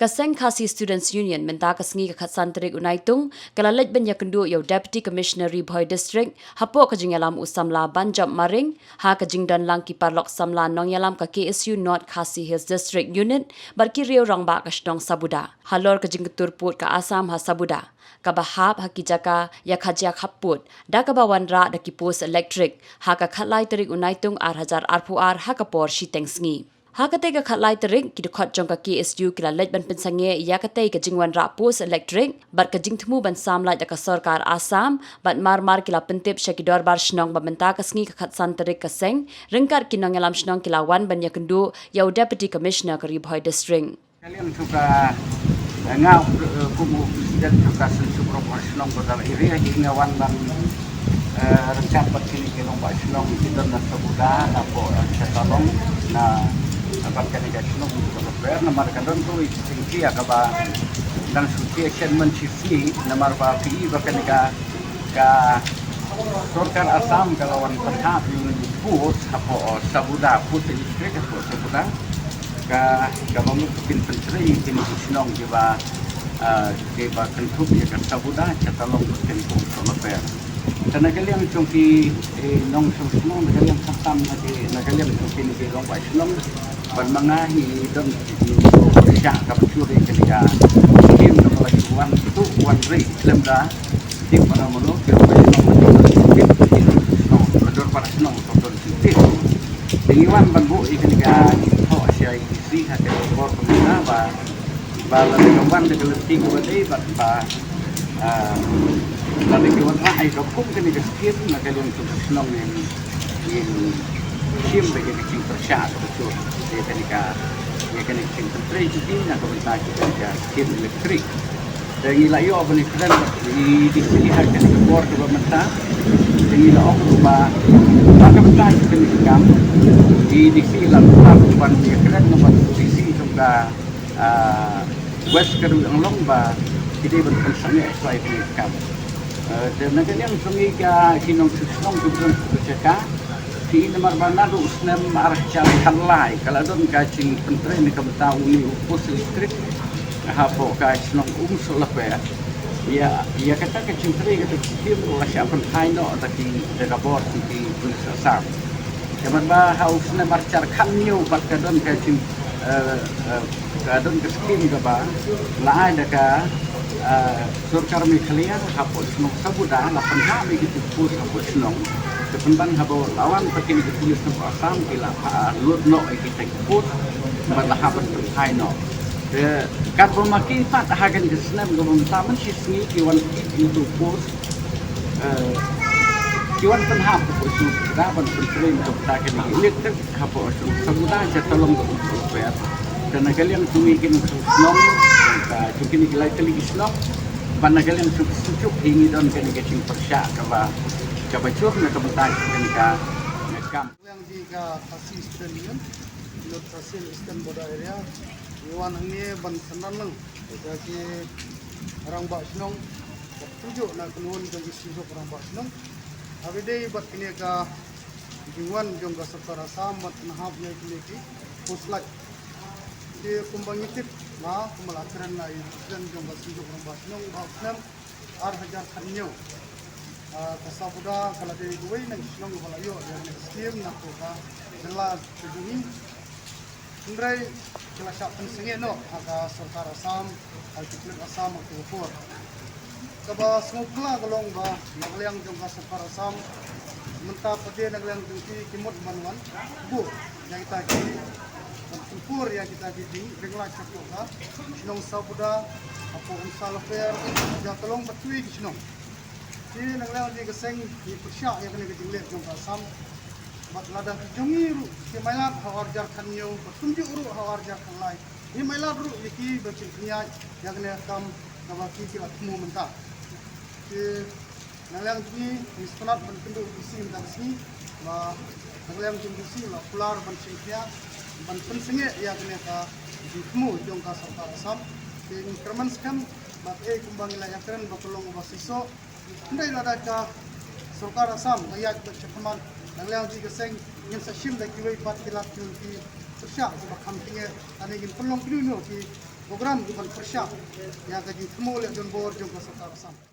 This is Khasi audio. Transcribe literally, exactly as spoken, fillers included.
Ka Seng Khasi Students Union mynta ka sngi ka khatsan tarik u Naitung ka la leit ban ïakynduh ïa u Deputy Commissioner Ri Bhoi District hapoh ka jingïalam u samla Banjop Maring ha ka jingdon lang ki paralok samla nongïalam ka K S U North Khasi Hills District Unit bad ki riew rangbah ka shnong Sabuda halor ka jingktur pud ka Assam ha Sabuda kaba hap ha ki jaka ïa ka jia khappud da kaba wanrah da ki post elektrik ha ka khatlai tarik u Naitung ar hajar arphew ar ha ka por shiteng sngi. Ha katei ka khatlai tarik ki dkhot jong ka K S U ki la leit ban pynsangeh ïa katei ka jingwanrah post elektrik bad ka jingthmu ban sam lait da ka sorkar Assam bad mar mar ki la pyntip sha ki dorbar shnong ba mynta ka sngi ka khatsan tarik ka seng ryngkat ki nongïalam shnong ki la wan ban ïakynduh ïa u Deputy Commissioner ka Ri Bhoi District. Ka liang jong ka, eh, nga, eh, kum u president jong ka Seng Suk Rangbah Shnong Border Area hi nga wan ban, eh, ryngkat bad kine ki rangbah shnong ki don na Sabuda, na po, eh, Chetalong, na, eh, bad kane ka shnong ki don na Ber, namar ka don kawei ka jingkylli kaba dang shu kylli shen man shi sngi, namar ba phi i ba kane ka ka sorkar Assam ka la wan pynhap ïa u post hapoh Sabuda, post elektrik hapoh Sabuda. Ka, kaba mut kin pyntrei ïa kine ki shnong kiba, ah, kiba kynthup ïa ka Sabuda, Chetalong bad kine ki Umsoh Laper. Te na ka liang jong ki, eh, nongshong shnong, na ka liang khamtam na ki, na ka liang jong kine ki rangbah shnong, ban ma nga hi don ki, ki, ki, kaba shu ri kine ka, kim da ka la shu wan tu, wan ri, khlem da, Tip para mano, kira bai nong, tip, tip, nong, ka dor para nong, ka dor tip, tip. Te ngi wan ban buh ïa kane ka, ho, sia ïa ki si, ha, ka bor ka mena, ba, ba la ka wan da ka lynti ka ba dei, ba, ba, ah, la ka wan ra ai ka kum kane ka skim, na ka liang tu ka shnong ne, ne, shim da ka jingpyrshah ka ba chur, ïa kane ka, ïa kane ka jingpyrshah jong ki, na ka bynta jong kane ka skim elektrik. Te ngi la ïoh ban ïakren bad i D C ha kane ka por kaba mynta. Te ngi la ong ba, ba ka bynta jong kane ka kam, i D C la, la ban ïakren bad i D C jong ka, ah, West Karbi Anglong ba ki dei ban pynsangeh ïa kane ka kam. Eh, te na ka liang jong ngi ka ki nongshong shnong ki briew ki jaka, ki namar ba naduh u snem ar hajar khatlai ka la don ka jingpyntrei na ka bynta une u post elektrik hapoh ka shnong Umsoh Laper. Ïa, ïa kata ka jingtrei kata ka skim ruh la shah pynphai noh da ki, da ka bor ki, ki pulit Assam. Te mynba ha u snem ar hajar khathynñiew pat ka don ka jing, eh, eh, ka don ka skim kaba la ai da ka, eh, sorkar Meghalaya hapoh shnong Sabuda la pynhap ïa ki post hapoh shnong. Te pynban haba la wan pat kine ki pulit hapoh Assam ki la, ah, lut noh ïa kita ki post bad la hap ban pynphai noh. Te katba ma ki pat ha kane ka snem kaba mynta man shi sngi ki wan kit ïa u post, eh, ki wan pynhap hapoh shnong Sabuda ban pyntrei ïa ka bynta kane ka elektrik hapoh shnong Sabuda, Chetalong bad Umsoh Laper. Te na ka liang jong ngi ki nongshong shnong, ka jong kine ki lai tylli ki shnong, bad na ka liang jong ka Seng Suk hi ngi don kane ka jingpyrshah kaba, kaba jur na ka bynta jong kane ka, ka kam. Liang jong ka Khasi Student Union, North Khasi Eastern Border Area, ngi wan hangne ban synran lang ïa ki rangbah shnong, bad kumjuh na kynhun jong ki Seng Suk rangbah shnong. Haba ïadei bad kane ka jingwan jong ka sorkar Assam ban pynhap ïa kine ki post light. Te kumba ngi tip, ba kumba la kren na i president jong ka Seng Suk rangbah shnong ba u snem ar hajar khathynñiew, ah, ka Sabuda ka la dei kawei na ki shnong ba la ïoh ïa kane ka skim na ka jylla ka jong ngi. Hynrei ki la shah pynsangeh noh ha ka sorkar Assam, ha ki pulit Assam ha ka por. Kaba sngewphylla ka long ba na ka liang jong ka sorkar Assam mynta pat de na ka liang jong ki ki mut ban wan buh ïa kita ki, ban pynpur ïa kita ki jingring lait shapoh ka shnong Sabuda, hapoh Umsoh Laper, ïa ka long bad kiwei ki shnong. Te na ka liang jong ka seng ngi pyrshah ïa kane ka jingleh jong ka Assam. Bad lada ki jong ngi ruh ki mailat ha u ar hajar khathynñiew, bad kumjuh ruh ha u ar hajar khatlai, ngi mailat ruh ïa ki ban sngewthuh ïa kane ka kam kaba ki ki la thmu mynta. Te na ka liang jong ngi ngi sngewtynnat ban kynduh D C mynta ka sngi, ba na ka liang jong D C la kular ban sngewthuh, ban pynsangeh ïa kane ka jingthmu jong ka sorkar Assam. Te ngi kyrmen skhem ba kaei kumba ngi la ïakren ba ka long ba shisha. Hynrei lada ka sorkar Assam ka ïaid bad shakhmat, na ka liang jong ka seng ngin sa shim da kiwei pat ki lad ki pyrshah kiba kham kynnoh, lane ngin pynlong kino kino ki program ban pyrshah ïa ka jingthmu leh donbor jong ka sorkar Assam.